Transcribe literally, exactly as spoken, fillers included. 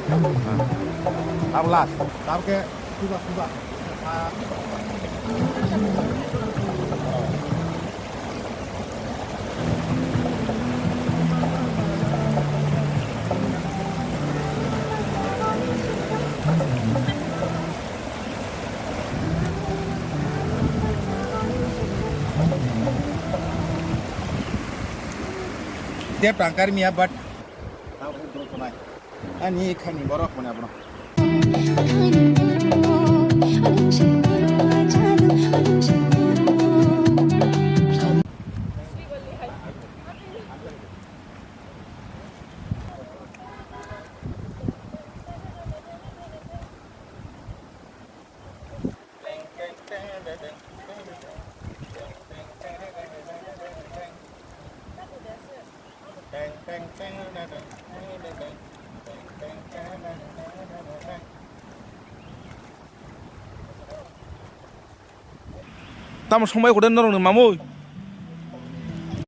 Abo last. Tabuk khe suba, suba. Dep tangkar miya, but ani khani borok mane abono. Tamo songbai kode norok ni mamui.